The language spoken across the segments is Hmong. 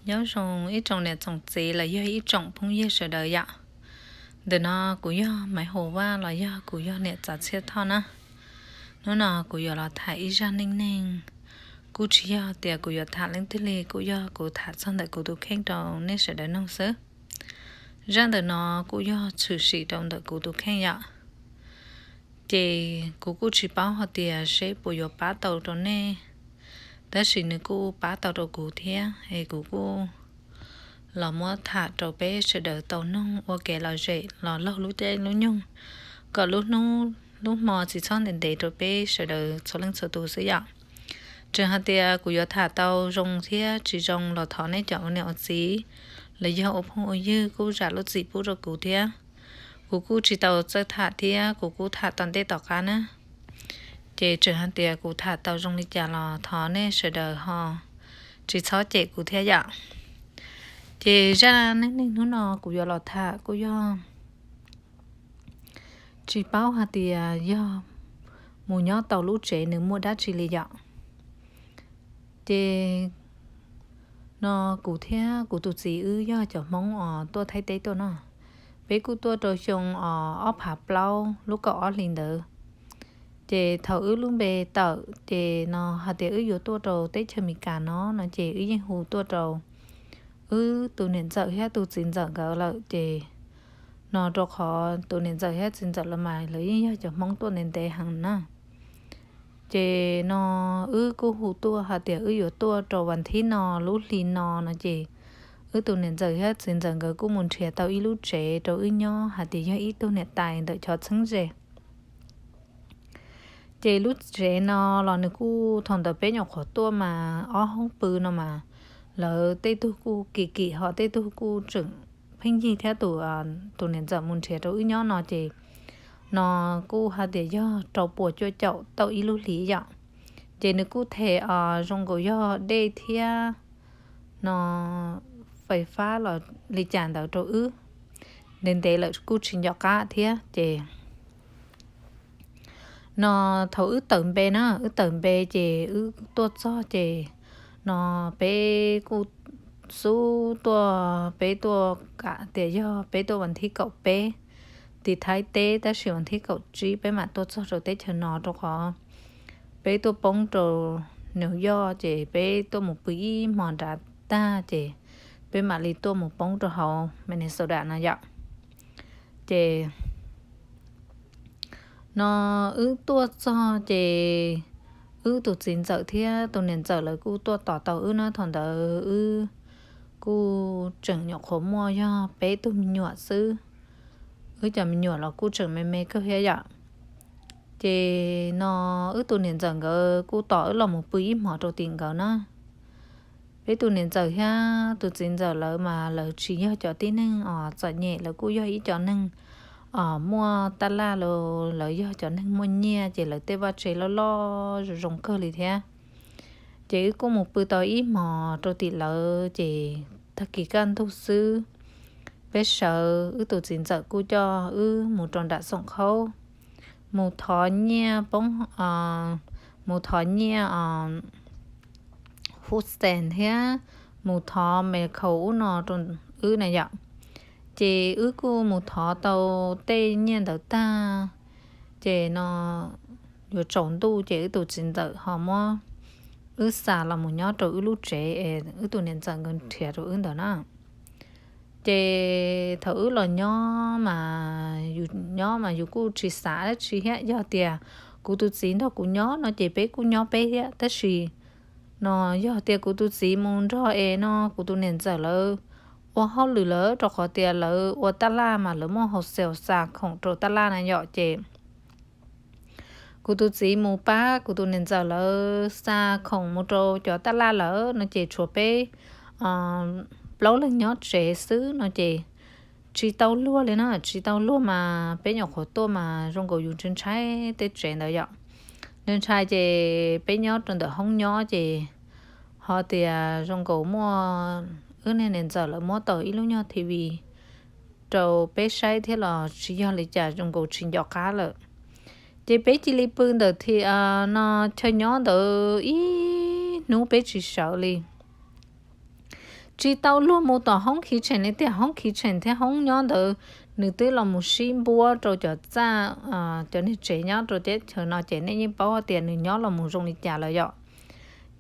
Nyob zoo ib tsoom niam tsoom txiv los yog ib tsoom phooj ywg sawv daws yom. Ntawm no kuv yog Maiv Hu Vaj los yog kuv yog niam Txav Txhiaj Thoj na. Hnub no kuv yuav los tham ib zaj neej neeg, kuj tsis yog tias kuv yuav tham leej twg li, kuj yog kuv tham txog ntawm kuv tus kheej rau nej sawv daws mloog xwb. Zaj ntawm no kuj yog tshwm sim rau ntawm kuv tus kheej yom. Ces kuv kuj tsis paub hais tias seb puas yuav pab tau rau nej, tab sis nws kuj pab tau rau kuv thiab es kuv kuj los muab tham rau peb sawv daws tau mloog ua kev lom zem los laug lub caij lub nyoog, kom lub hnub lub hmo tsis txhob ntev ntev rau peb sawv daws txhua leej txhua tus xwb yom. Tseem hais tias kuv yuav tham tau zoo thiab tsis zoo los thov nej cov ua niam ua txiv los yog ua phooj ua ywg kuj zam lub txim pub rau kuv thiab. Kuv kuj tsis tau txawj tham thiab kuv kuj tham tom ntej tom qab na. Ces tseem hais tias kuv tham tau zoo li cas los thov nej sawv daws ho tsis txhob cem kuv thiab yom. Ces zaj neej neeg hnub no kuv yuav los tham kuj yog tsis paub hais tias yog mus nyob tau lub tsev nws muaj dab tsi li yom. Ces no kuv thiab kuv tus txiv wb yog cov Hmoob os tuaj Thaib teb tuaj no. Peb kuj tuaj rau xyoo os ob phav plaub lub kaum ob hlis ntawd. Ces thaum wb lub npe tawm ces no hais tias wb yuav tuaj rau teb chaws Amelikas no no ces wb yeej hu tuaj rau wb tus niam ntxawm thiab tus txiv ntxawm nkawd lawm ces no rau qhov tus niam ntxawm thiab txiv ntxawm lawv mas lawv yeej yog cov Hmoob tuaj ntev ntev heev na. Ces no wb kuj hu tuaj hais tias wb yuav tuaj rau vas thib no lub hli no no ces wb tus niam ntxawm thiab txiv ntxawm nkawd kuj mus nrhiav tau ib lub tsev rau wb nyob hais tias yog ib tug niam tais ntawm cov txheeb ze. Ces lub tsev no los nws kuj thaum ntawd peb nyuam qhuav tuaj mas ob hoob pw no mas lawv tej tug kuj kim kim ho tej tug kuj tseem pheej yig thiab tus niam ntxawm mus nrhiav rau wb nyob no ces no kuj hais tias yog rau puas cuaj caum tauj ib lub hlis yom. Ces nws kuj them zoo nkaus yog dej thiab no fais fab los li cas ntawd rau wb, ntev ntev lawm kuj tsis nco qab thiab ces no thaum wb tawm npe na, wb tawm npe ces wb tuaj txog ces no peb kuj xub tuaj, peb tuaj kam tias yog peb tuaj vas thib kaum peb tim Thaib teb tab sis vas thib kaum tsib peb mam tuaj txog rau teb chaws no rau qhov peb tuaj poob rau New York ces peb tuaj mus pw ib hmo nrad tag ces peb mam li tuaj mus poob rau hauv Minnesota no yom. Ces no wb tuaj txog ces wb tus txiv ntxawm thiab tus niam ntxawm lawv kuj tuaj tos tau wb na, thaum ntawd wb kuj tseem nyuam qhuav muaj yog peb tug me nyuam xwb, wb cov me nyuam los kuj tseem me me kawg thiab yom. Ces no wb tus niam ntxawm nkawd kuj tos wb los mus pw ib hmos rau tim nkawd na. Peb tus niam ntxawm thiab tus txiv ntxawm lawv mas lawv tsis yog cov tib neeg os txom nyem, lawv kuj yog ib cov neeg os muaj taj laj, lawv yog cov neeg muaj nyiaj ces lawv tej vaj tse loj loj zoo zoo kawg li thiab. Ces wb kuj mus pw tau ib hmos rau tim lawv ces tag kis kaj ntug xwb peb sawv, wb tus txiv ntxawm kuj coj wb mus rau nram Xoom Khaub, mus thov nyiaj poob, mus thov nyiaj food stamp thiab mus thov medical ub no rau wb na yom. Ces wb kuj mus thov tau tej nyiaj ntawd tag, ces no yuav tsaus ntuj ces wb tus txiv ntxawm ho muab wb xa los mus nyob rau wb lub tsev es wb tus niam ntxawm nkawd nrhiav rau wb ntawd na. Ces thaum wb los nyob mas yus nyob mas yus kuj tsis xav dab tsi thiab, yog tias kuv tus txiv nrog kuv nyob no ces peb kuj nyob peb thiab, tab sis no yog tias kuv tus txiv mus nrog es no kuv tus niam ntxawm lawv ua hauj lwm lawm, rau qhov tias lawv ua taj laj mas lawv muaj hauv xaus xa khoom rau taj laj na yom. Ces kuv tus txiv mus pab kuv tus niam ntxawm lawv xa khoom mus rau cov taj laj lawm no ces tshuav peb plaub leeg nyob tsev xwb no ces tsis tau luag li na, tsis tau luag mas peb nyuam qhuav tuaj mas zoo nkaus yus ntshai ntshai tej tsev ntawd yom. Ntshai ntshai ces peb nyob rau ntawm hoob nyob ces ho tias zoo nkaus muaj wb niag niam ntxawm lawv muab tau ib lub nyuag T V rau peb saib thiab los tsis yog li cas zoo nkaus tsis nco qab lawm. Ces peb cia li pw ntawm no chaw nyob ntawd ib hnub peb tsis sawv li. tsis tau luag mus tom hoob kitchen li tiag. Hoob kitchen thiab hoob nyob ntawd nws twb los mus sib npuab rau cov txaj, cov niag tsev nyob rau teb chaws no ces nej yeej paub hais tias nws nyob los mus zoo li cas lawm yom.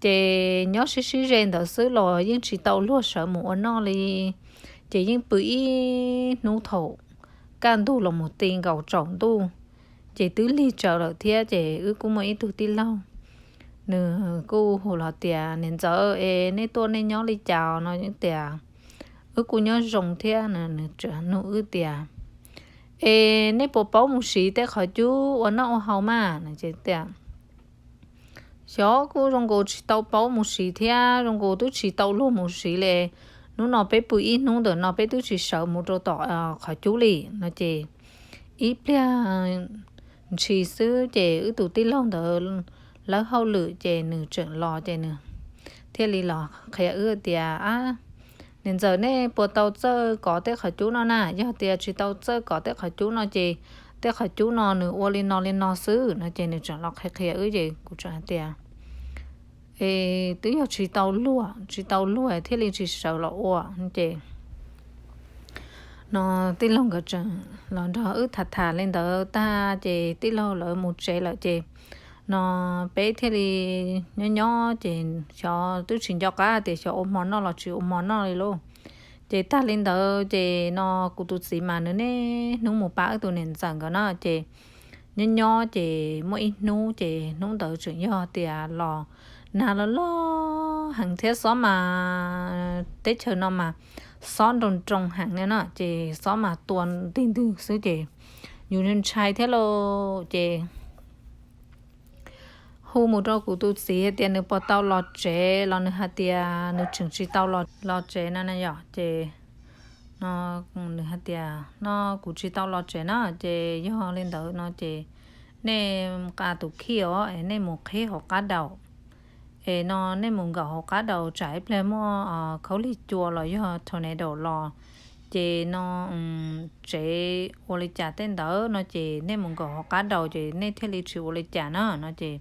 Ces nyob sib sib ze ntawd xwb los yeej tsis tau luag sawv mus ua noj li. Ces yeej pw ib hnub thaum kaj ntug los mus ti nkaus tsaus ntuj, ces twb lig tsawv lawm thiab ces wb kuj muaj ib tug tij laug, nws kuj hu los tias, Niam ntxawm es nej tuaj nej nyob li cas no? Tias, Wb kuj nyob zoo thiab. Nws tseem nug wb tias, Es nej puas paub mus siv tej qhov cub ua noj ua haus mas? Tias, Xyov, kuj zoo nkaus tsis tau paub mus siv thiab zoo nkaus twb tsis tau luag mus siv li. Hnub no peb pw ib hnub ntawm no peb twb tsis sawv mus rau tom qhov cub li no ces ib pliag ntshis xwb ces wb tus tij laug ntawd lawb hauj lwm ces nws tseem los ces nws thiaj li los qhia wb tias, Niam ntxawm, nej puas tau txawj kov tej qhov cub no na? Yog tias tsis tau txawj kov tej qhov cub no ces tej qhov cub no nws ua li no li no xwb no ces nws tseem los qhia qhia wb ces kuv tseem hais tias, Es twb yog tsis tau luag, tsis tau luag thiaj li tsis sawv los ua ces no tij laug nkawd tseem los nrog wb tham tham li ntawd tag ces tij laug lawv mus tsev lawm ces no peb thiaj li nyob nyob ces xyov twb tsis nco qab tias xyov ua hmo noj los tsis ua hmo noj li lauj. Ces tag li ntawd ces no kuv tus txiv mas nws niaj hnub mus pab wb tus niam ntxawm nkawd na ces nyob nyob ces muaj ib hnub ces hnub ntawd tseem yog tias los nag loj loj heev thiab xob mas teb chaws no mas xob nroo nroo heev li na ces xob mas tua ntig ntwg xwb ces yus ntshai thiab lauj ces hu mus rau kuv tus txiv hais tias nws puas tau los tsev los nws hais tias nws tseem tsis tau los tsev no na yom ces no nws hais tias no kuv tsis tau los tsev na ces yog li ntawd no ces nej nqa tus kij os es nej mus qhib hauv qab daus es no nej mus nkaum hauv qab daus tsam ib pliag muaj khaub lig cua los yog tornado los ces no tsev ua li cas tej ntawd no ces nej mus nkaum hauv qab daus ces nej thiaj li tsis ua li cas na no ces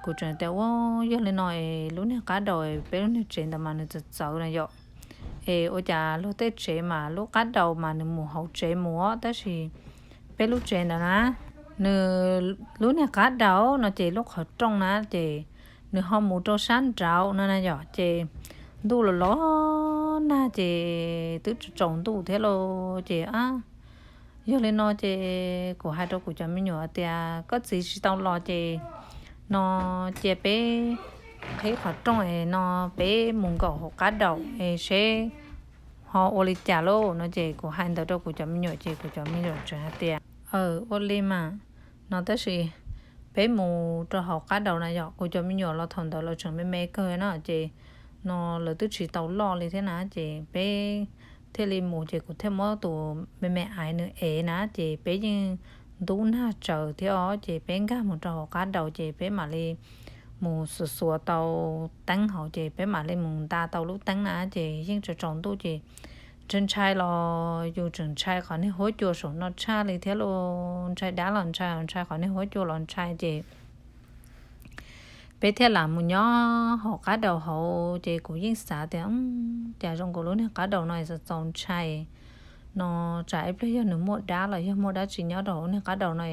kuv tseem tias ua yog li no es lub niag qab daus peb lub niag tsev ntawd mas nws txawv txawv na yom es ua cas luag tej tsev mas lub qab daus mas nws mus hauv tsev mus tab sis peb lub tsev ntawd na nws lub niag qab daus no ces lub qhov rooj na ces nws ho mus rau sab nraud no na yom ces ntuj los los nag ces twb tsaus ntuj thiab lauj ces yog li no ces kuv hais rau kuv cov me nyuam tias koj txiv tsis tau los ces no cia peb qhib qhov rooj es no peb mus nkaum hauv qab daus es seb ho ua li cas lauj no ces kuv hais ntawd rau kuv cov me nyuam ces kuv cov me nyuam tseem hais tias ua li mas no tab sis peb mus rau hauv qab daus na yom kuv cov me nyuam los thaum ntawd los tseem me me kawg na ces no lawv twb tsis tau loj li thiab na ces peb thiaj li mus ces kuv thiaj muab tus me me aiv nws ev na ces peb yeej ntub nag tsaws thiab os ces peb nkag mus rau hauv qab daus ces peb mam li mus xuas xuas tau teeb hauv ces peb mam li mus nta tau lub teeb na ces yeej tsaus tsaus ntuj ces ntshai ntshai los yus tseem ntshai qhov niag huab cua saum no tshaj li thiab lauj ntshai dab los ntshai ntshai qhov niag huab cua los ntshai ces peb thiaj lam mus nyob hauv qab daus hauv ces kuv yeej xav tias cas zoo nkaus lub niag qab daus no txaus txaus ntshai no tsam ib pliag yog nws muaj dab los yog muaj dab tsi nyob rau hauv niag qab daus no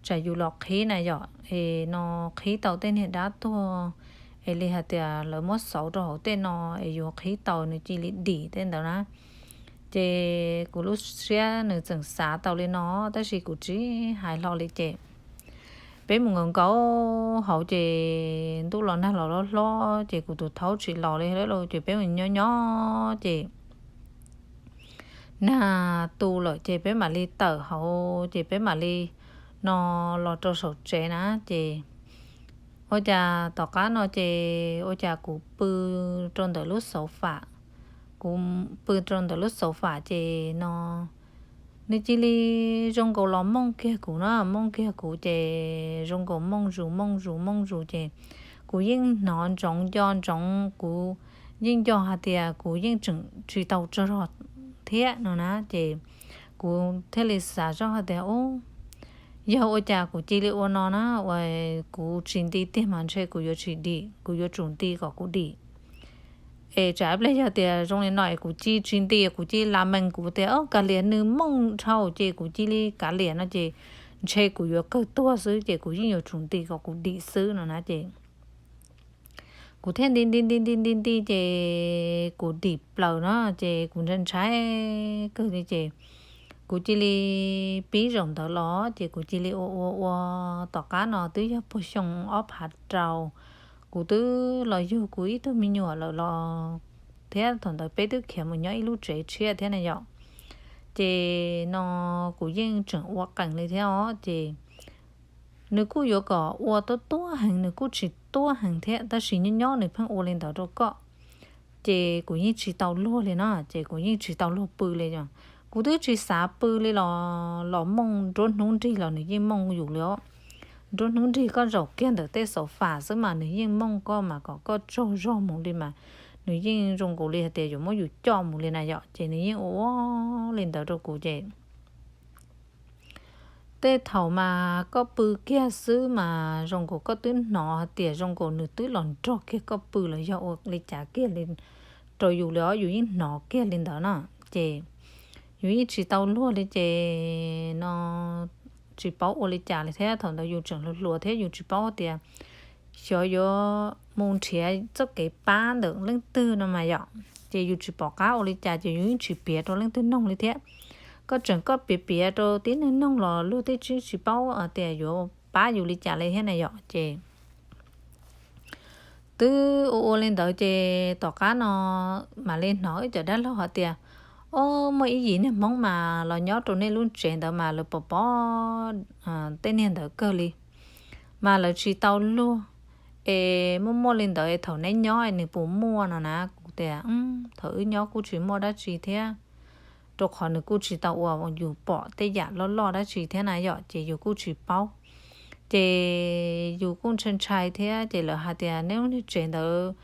tsam yus los qhib na yom es no qhib tau tej niag dab tuag es li hais tias lawv muab xauv rau hauv tej no es yus qhib tau nws cia li dim tej ntawd na ces kuv lub siab nws tseem xav tau li no tab sis kuv tsis hais hlo li ces peb mus nkaum nkaum hauv ces ntuj los nag los hlob hlob ces kuv tus thaub tsis los li lauj ces peb mus nyob nyob ces nag tu lawm ces peb mam li tawm hauv ces peb mam li no los rau saum tsev na ces ua cas tom qab no ces ua cas kuv pw rau ntawm lub xauv fam, kuv pw rau ntawm lub xauv fam ces no nws cia li zoo nkaus los mooj kiag kuv na mooj kiag kuv ces zoo nkaus mooj zus mooj zus mooj zus ces kuv yeej hnov ntsoov nco ntsoov kuv yeej nco hais tias kuv yeej tseem tsis tau tsaug zog thiab no na ces kuv thiaj li xav zoj hais tias u yog ua cas kuv cia li ua no na uas kuv tsis nti tiag mas ntshe kuv yuav tsis dim kuv yuav tsum nti kom kuv dim Es tsam ib pliag yog tias zoo li no es kuv cia tsis nti, kuv cia li la mees, kuv tias o kav liam, nws mooj dhau ces kuv cia li kav liam no ces ntshe kuv yuav kawg tuag xwb ces kuv yeej yuav tsum nti kom kuv dim xwb no na ces kuv thiaj nti nti nti nti nti nti ces kuv dim plaws no ces kuv ntshai ntshai kawg li ces kuv cia li pib zaum ntawd los ces kuv cia li ua ua ua. Tom qab no twb yog puag xyoo ob phav rau, kuv twb los yug kuv ib tug me nyuam lawm los thiab thaum ntawd peb twb khiav mus nyob ib lub tsev tshiab thiab na yom. Ces no kuv yeej tseem ua qees li thiab os ces nws kuj yuav kom ua tuab tuab heev, nws kuj tsis tuab heev thiab, tab sis nyob nyob nws pheej ua li ntawd rau koj. Ces kuv yeej tsis tau luag li no ces kuv yeej tsis tau luag pw li os. Kuv twb tsis xav pw li los los mooj, nruab hnub nrig los nws yeej mooj yus li os. Nruab hnub nrig koj zaum kiag ntawm tej xauv fas xwb mas nws yeej mooj koj mas kom koj tsaug zog mus li mas nws yeej zoo nkaus li hais tias yuav muab yus coj mus li na yom ces nws yeej ua ua li ntawd rau kuv ces tej thaum mas koj pw kiag xwb mas zoo nkaus koj twb hnov hais tias zoo nkaus nws twb los nrog kiag koj pw los yog ua li cas kiag li rau yus li os, yus yeej hnov kiag li ntawd na. Ces yus yeej tsis tau luag li ces no tsis paub ua li cas li thiab, thaum ntawd yus tseem hluas hluas thiab yus tsis paub tias xyov yuav mus nrhiav txoj kev pab ntawm leej twg no mas yom. Ces yus tsis pom qab ua li cas ces yus yeej tsis piav rau leej twg noog li thiab. Koj tseem koj piav piav rau tib neeg noog los luag tej tsis tsis paub tias yuav pab yus li cas li thiab na yom ces twb ua ua li ntawd ces tom qab no mam li hnov wb cov dab laug hais tias o muaj ib yim niag Hmoob mas los nyob rau nej lub tsev ntawd mas lawv pom pom tej niag ntawd kawg li mas lawv tsis tau luag es muaj muaj li ntawd es thaum neb nyob nws puas muaj no na. Kuv tias thaum wb nyob kuj tsis muaj dab tsi thiab, rau qhov nws kuj tsis tau ua yus pom tej yam loj loj dab tsi thiab na yom ces yus kuj tsis paub. Ces yus kuj ntshai ntshai thiab ces lawv hais tias neb lub niag tsev ntawd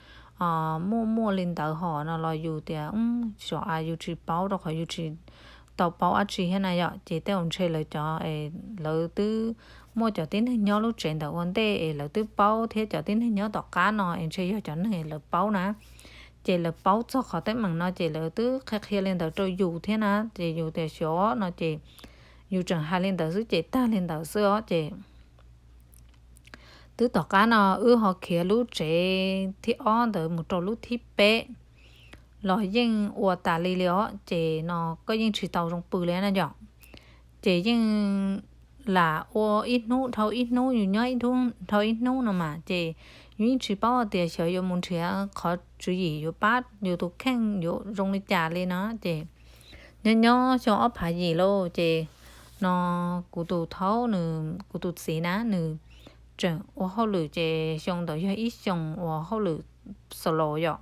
muaj muaj li ntawd hos no los yus tias xyov a yus tsis paub rau qhov yus tsis tau paub dab tsi thiab na yom ces tej zaum ntshe lawv cov lawv twb muaj cov tib neeg nyob lub tsev ntawd ua ntej es lawv twb paub thiab cov tib neeg nyob tom qab no es ntshe yog cov neeg lawv paub na. Ces lawv paub txog qhov teeb meem no ces lawv twb qhia qhia li ntawd rau yus thiab na ces yus tias xyov no ces yus tseem hais li ntawd xwb ces tag li ntawd xwb os ces twb tom qab no wb ho khiav lub tsev thib ob ntawd mus rau lub thib peb los yeej ua tas li li os ces no koj yeej tsis tau zoo pw li na yom. Ces yeej lam ua ib hnub dhau ib hnub, yus nyob ib hnub dhau ib hnub no mas ces yus yeej tsis paub tias xyov yuav mus nrhiav qhov tswv yim yuav pab yus tus kheej yuav zoo li cas li no ces nyob nyob xyoo ob phav yim lauj ces no kuv tus thaub nws, kuv tus txiv na nws tseem ua hauj lwm ces xyoo ntawd yog ib xyoo ua hauj lwm xaus los yom.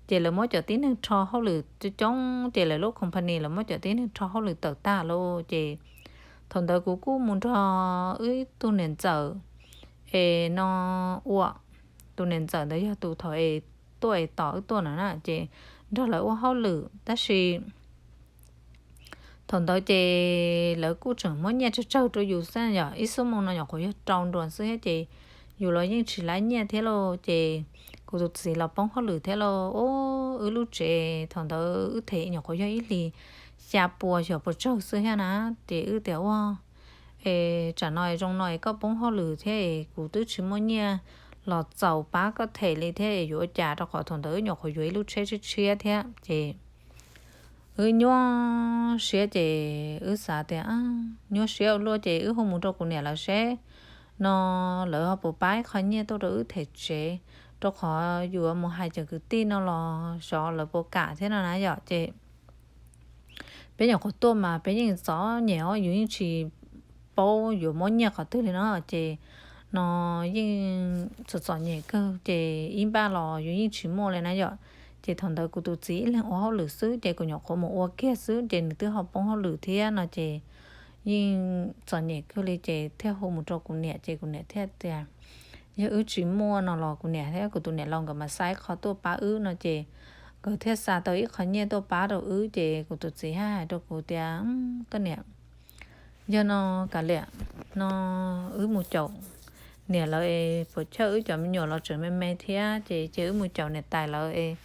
Ces lawv muab cov tib neeg rho hauj lwm coob coob ces lawv lub company lawv muab cov tib neeg rho hauj lwm tawm tag lauj ces thaum ntawd kuv kuj mus nrog wb tug niam ntxawm es no ua, tus niam ntxawm ntawd yog tus thaum es tuaj es tos wb tuaj no na ces nrog lawv ua hauj lwm tab sis thaum ntawd ces lawv kuj tseem muab nyiaj tsawg tsawg rau yus xwb yom, ib xuab moos no nyuam qhuav yog rau nruas xwb thiab ces yus los yeej tsis laib nyiaj thiab lauj ces kuv tus txiv los poob hauj lwm thiab lauj. Wb lub tsev thaum ntawd wb them nyuam qhuav yog ib hlis xya puas xyov puas tsawg xwb thiab na. Ces wb tias ua es tsam no zoo no es koj poob hauj lwm thiab es kuv twb tsis muaj nyiaj los txaus pab koj them li thiab es yuav ua cas, rau qhov thaum ntawd wb nyuam qhuav yuav ib lub tsheb tshiab tshiab thiab ces wb nyuaj siab ces wb xav tias nyuaj siab ua luaj ces wb hu mus rau kuv niam lawv seb no lawv ho puas pab ib qho nyiaj tuaj rau wb them tsev, rau qhov yuav mus hais cov kwv tij no los xyov lawv puas kam thiab no na yom. Ces peb nyuam qhuav tuaj mas peb yeej txom nyem os, yus yeej tsis paub yuav muab nyiaj qhov twg li no ces no yeej txom txom nyem kawg ces ib npaj los yus yeej tsis muaj li na yom. Ces thaum ntawd kuv tus txiv ib leeg ua hauj lwm xwb ces kuv nyuam qhuav mus ua kiag xwb ces nws twb ho poob hauj lwm thiab no ces yeej txom nyem kawg li ces thiaj hu mus rau kuv niam ces kuv niam thiaj tias yog wb tsis muaj no los kuv niam thiab kuv tus niam laus nkawd mas xa ib qho tuaj pab wb no ces nkawd thiaj xa tau ib qho nyiaj tuaj pab rau wb ces kuv tus txiv haj hais rau kuv tias koj niam, yog no kav liam, no wb mus caum niam lawv es puas chawj wb cov me nyuam los tseem me me thiab ces cia wb mus caum niam tais lawv es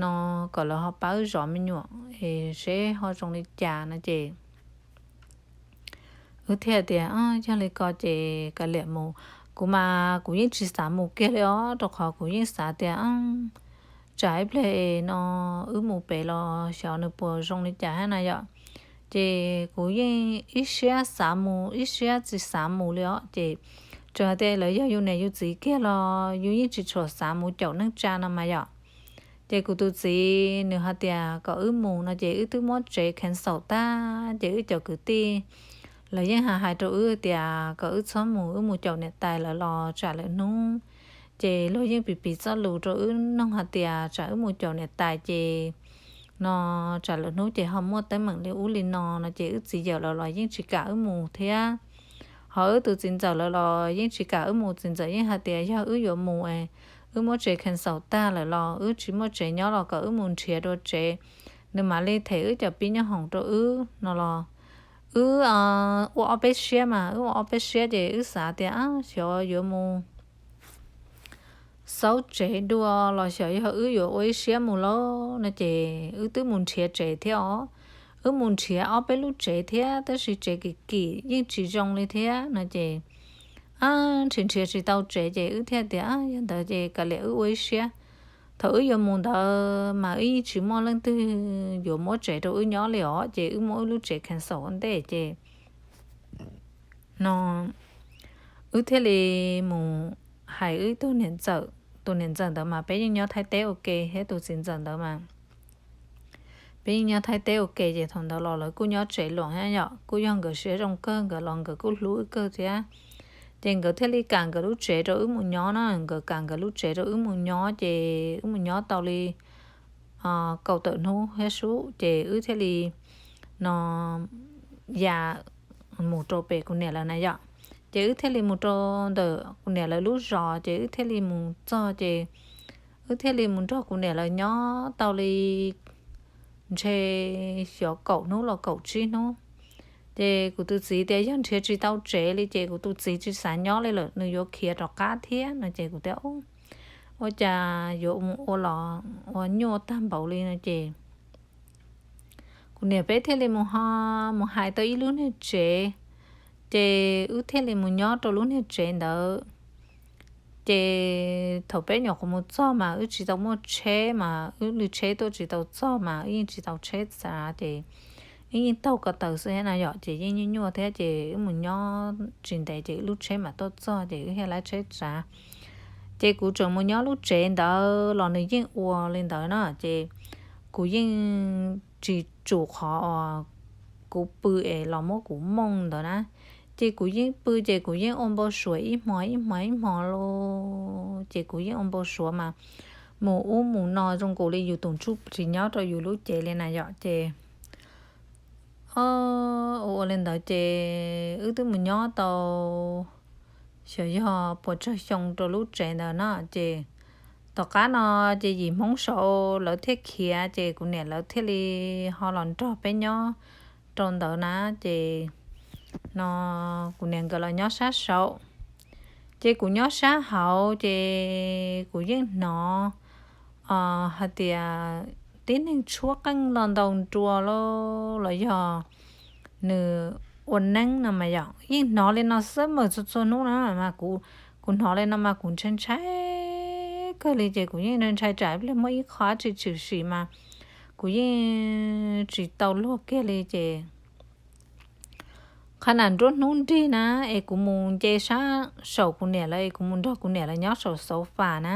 no kom lawv ho pab wb zov me nyuam es seb ho zoo li cas no ces wb thiaj tias, Yog li ko ces kav liam mus. Kuv mas kuv yeej tsis xav mus kiag li os, rau qhov kuv yeej xav tias tsam ib pliag no wb mus pem los xyov nws puas zoo li cas hab na yom. Ces kuv yeej ib siab xav mus ib siab tsis xav mus li os. Ces txawm hais tias lawv yog yus niam yus txiv kiag los yus yeej tsis tshua xav mus caum neej tsa no mas yom. Ces kuv tus txiv nws hais tias kom wb mus no ces wb twb muab tsev cancel tag ces wb cov kwv tij lawv yeej hais hais rau wb tias kom wb txhob mus, wb mus caum niam tais lawv los tsam lawm hnub. Ces luag yeej piv piv txoj lus rau wb noog hais tias tsam wb mus caum niam tais ces no tsam lawm hnub ces ho muaj teeb meem li ub li no no ces wb txiv yawm lawv los yeej tsis kam wb mus thiab. Ho wb tus txiv ntxawm lawv los yeej tsis kam wb mus, txiv ntxawm yeej hais tias yog wb yuav mus, wb muab tsev cancel tag lawm los wb tsis muaj tsev nyob los kom wb mus nrhiav dua tsev, nws mam li them wb cov pib nyob hoom rau wb no los wb ua ob peb siab mas, wb ua ob peb siab ces wb xav tias xyov yuav mus xauj tsev dua los xyov yog wb yuav ua ib siab mus lauj no ces wb twb mus nrhiav tsev thiab os. Wb mus nrhiav ob peb lub tsev thiab tab sis tsev kim kim yeej tsis zoo li thiab no ces nrhiav nrhiav tsis tau tsev ces wb thiaj tias yog ntawd ces kav liam wb ua ib siab. Thaum wb yuav mus ntawd mas wb yeej tsis muaj leej twg yuav muab tsev rau wb nyob li os ces wb muab wb lub tsev cancel ua ntej ces no wb thiaj li mus hais wb tug niam ntxawm. Tus niam ntxawm ntawd mas peb yeej nyob Thaib teb ua ke thiab tus txiv ntxawm ntawd mas peb yeej nyob Thaib teb ua ke ces thaum ntawd los lawv kuj nyob tsev luam thiab yom, kuj yog nkawd siab zoo kawg, nkawd los nkawd kuj hlub wb kawg thiab. Ces nkawd thiaj li kam nkawd lub tsev rau wb mus nyob na, nkawd kam nkawd lub tsev rau wb mus nyob ces wb mus nyob tau li kaum tawm hnub thiab sub ces wb thiaj li no ya mus rau pem kuv niam lawv na yom. Ces wb thiaj li mus rau ntawm kuv niam lawv lub zos ces wb thiaj li mus txog ces wb thiaj li mus nrog kuv niam lawv nyob tau li ntshe xyov kaum hnub los kaum tsib hnub. Ces kuv tus txiv tias yog nrhiav tsis tau tsev li ces kuv tus txiv tsis xav nyob li lawm, nws yuav khiav rov qab thiab no ces kuv tias ua cas yuav mus ua los ua nyuaj tag npaum li no ces kuv niam peb thiaj li mus ho mus hais tau ib lub niag tsev, ces wb thiaj li mus nyob rau lub niag tsev ntawd. Ces thaum peb nyuam qhuav mus txog mas wb tsis tau muaj tsheb mas wb lwm tsheb tuaj tsis tau txog mas wb yeej tsis tau tsheb txav ces wb yeej taug ko taw xwb na yom, ces yeej nyuaj nyuaj thiab ces wb mus nyob tsis ntev ces wb lub tsheb mam tuaj txog ces wb thiaj laib tsheb txav. Ces kuv tseem mus nyob lub tsev ntawd los nws yeej ua li ntawd na, ces kuv yeej tsis tsum qhov kuv pw es los muab kuv mooj ntawd na. Ces kuv yeej pw ces kuv yeej ua npau suav ib hmo ib hmo ib hmo los ces kuv yeej ua npau suav mas mus ub mus no zoo nkaus li yus tus ntsuj plig nyob rau yus lub cev li na yom. Ces ua ua li ntawd ces wb twb mus nyob tau xyov yog puas tsawg xyoo rau lub tsev ntawd na. Ces tom qab no ces yim Hmoob saud lawv thiaj khiav ces kuv niam lawv thiaj li ho los nrog peb nyob rau ntawd na. Ces no kuv niam nkawd los nyob sab saud, ces kuv nyob sab hauv ces kuv yeej hnov hais tias tib neeg tshuab qeej los ntaus nruas los yog nws ua neeb no mas yom, yeej hnov li no xwb mas txhua txhua hnub na mas kuv hnov li no mas kuv ntshai ntshai kawg li ces kuv yeej ntshai tsam ib pliag muaj ib qho dab tsi tshwm sim mas kuv yeej tsis tau luag kiag li ces qhov nam nruab hnub nrig na es kuv mus nce sab saum kuv niam lawv es kuv mus nrog kuv niam lawv nyob saum xauv fas na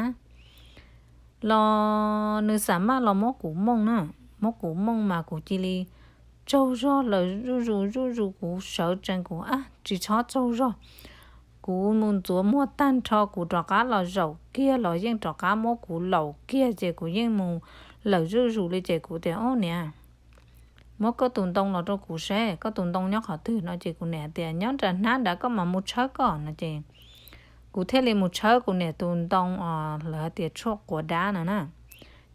los nws xam maj los muab kuv mooj na, muab kuv mooj mas kuv cia li tsaug zog lawm zuj zus zuj zus kuv sawv tsees kuv ab tsis txhob tsaug zog. Kuv mus ntxuav muag tag nrho kuv rov qab los zaum kiag los yeej rov qab muab kuv laum kiag ces kuv yeej mus lawm zuj zus li ces kuv tias ob niam muab koj tus ntoo los rau kuv seb koj tus ntoo nyob qhov twg no ces kuv niam tias nyob nram hnab nrad koj mam mus tshawb koj no ces kuv thiaj li mus tshawb kuv niam tus ntoo os lawv hais tias tshuaj quav dab no na.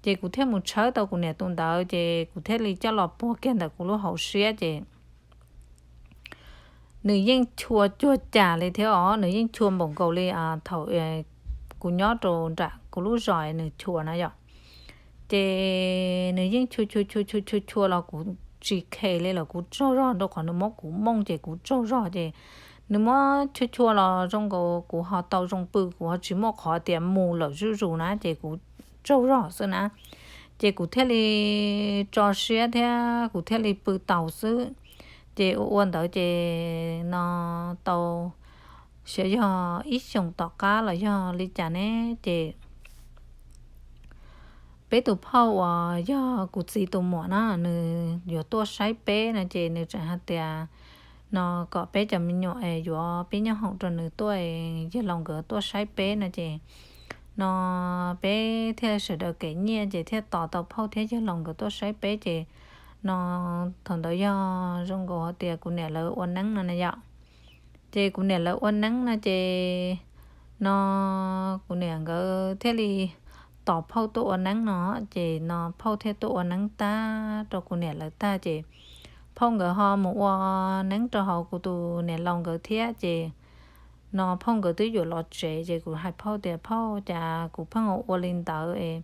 Ces kuv thiaj mus tshawb tau kuv niam tus ntawd ces kuv thiaj li coj los puag kiag ntawm kuv lub hauv siab ces nws yeej chua cuag cas li thiab os, nws yeej chua npaum nkaus li thaum kuv nyob rau nram kuv lub zos nws chua na yom. Ces nws yeej chua chua chua chua chua chua los kuv tsis khes li lawm, kuv tsaug zog rau qhov nws muab kuv mooj ces kuv tsaug zog ces nws muab chua chua los zoo nkaus kuv ho tau zoo pw, kuv ho tsis muaj qhov tias mus lawm zuj zus na ces kuv tsaug zog xwb na. Ces kuv thiaj li tso siab thiab kuv thiaj li pw tau xwb. Ces ua ua ntawd ces no tau xyov yog ib xyoos tom qab los yog li cas ne, ces peb tus phauj uas yog kuv txiv tus muam na nws yuav tuaj saib peb no ces nws tseem hais tias no kom peb cov me nyuam es yuav peb nyob hoom rau nws tuaj, yawg laus nkawd tuaj saib peb no ces no peb thiaj sawv daws kev nyiaj ces thiaj tos tau phauj thiab yawg laus nkawd tuaj saib peb ces no thaum ntawd yog zoo nkaus hais tias kuv niam lawv ua neeb no na yom. Ces kuv niam lawv ua neeb no ces no kuv niam nkawd thiaj li tos phauj tuaj ua neeb no ces no phauj thiaj tuaj ua neeb tag rau kuv niam lawv tag ces phauj nkawd ho mus ua neeb rau hauv kuv tus niam laus nkawd thiab ces no phauj nkawd twb yuav los tsev ces kuv hais phauj tias phauj, cas kuv pheej ua li ntawd es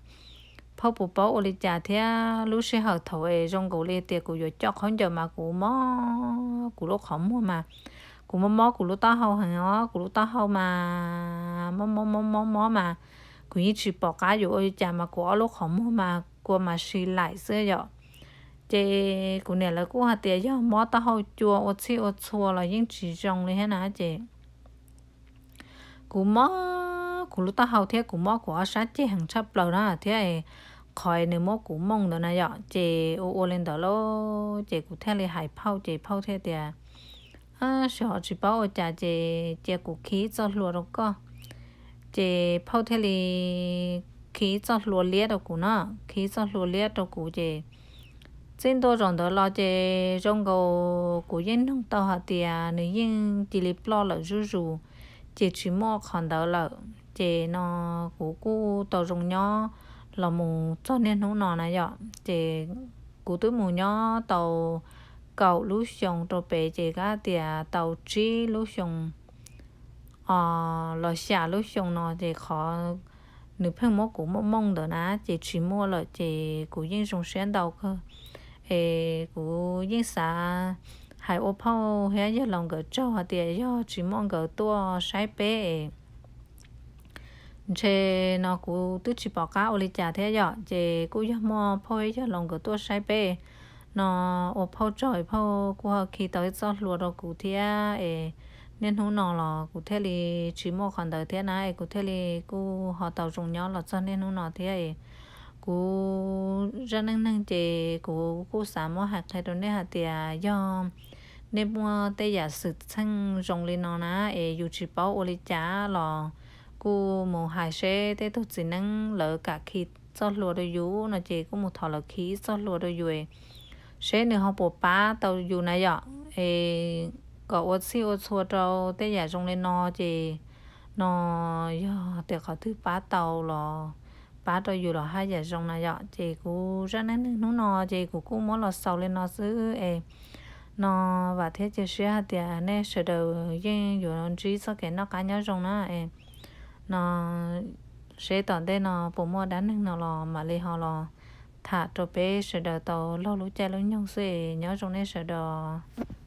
phauj puas paub ua li cas thiab lub sij hawm thaum es zoo nkaus li tias kuv yuav coj khaub ncaws mas kuv mob kuv lub qhov muag mas kuv mob mob kuv lub taub hau heev os, kuv lub taub hau mas mob mob mob mob mob mas kuv yeej tsis pom qab yuav ua li cas mas kuv ob lub qhov muag mas kua mas si laim xwb yom. Ces kuv niam lawv kuj hais tias yog mob taub hau cua ua txhij ua txhua los yeej tsis zoo li thiab na ces kuv mob kuv lub taub hau thiab kuv mob kuv ob sab ceg heev tshaj plaws na thiab qhov nws muab kuv mooj ntawd na yom ces ua ua li ntawd lauj ces kuv thiaj li hais phauj ces phauj thiaj tias seb ho tsis paub ua cas ces cia kuv khi txoj hlua rau koj. Ces phauj thiaj li khi txoj hlua liab rau kuv na, khi txoj hlua liab rau kuv ces txij ntua zaum ntawd los ces zoo nkaus kuv yeej nug tau hais tias nws yeej cia li ploj lawm zuj zus ces tsis muaj qhov ntawd lawm ces no kuv kuj tau zoo nyob los mus txog niaj hnub no na yom ces kuv twb mus nyob tau kaum lub xyoo rau pem ces kav tias tau tsib lub xyoo los xya lub xyoo no ces qhov nws pheej muab kuv mooj mooj ntawd na ces tsis muaj lawm ces kuv yeej zoo siab ntau kawg es kuv yeej xav hais ua phauj thiab yawg laus nkawd tsaug hais tias yog tsis muaj nkawd tuaj saib peb es ntshe no kuv twb tsis pom qab ua li cas thiab yom ces kuj yog muaj phauj thiab yawg laus nkawd tuaj saib peb no ua phauj tsaug phauj kuj ho khi tau ib txoj hlua rau kuv thiab es niaj hnub no los kuv thiaj li tsis muaj qhov ntawd thiab na es kuv thiaj li kuj ho tau zoo nyob los txog niaj hnub no thiab es kuv zaj neej neeg ces kuv kuj xav muab hais qhia rau nej hais tias yog nej muaj tej yam xwm txheej zoo li no na es yus tsis paub ua li cas los kuj mus hais seb tej tug txiv neeb lawv kam khi txoj hlua rau yus no ces kuj mus thov lawv khi ib txoj hlua rau yus seb nws ho puas pab tau yus na yom es kom ua txhij ua txhua rau tej yam zoo li no ces no yog tias qhov twg pab tau los pab rau yus los haj yam zoo na yom ces kuv zaj neej neeg hnub no ces kuv kuj muab los xaus li no xwb es no vam thiab cia siab hais tias nej sawv daws yeej yuav ntsib txoj kev noj qab nyob zoo na es no seb tom ntej no puas muaj dab neeg no los mam li ho los tham rau peb sawv daws tau laug lub caij lub nyoog xwb es nyob zoo nej sawv daws.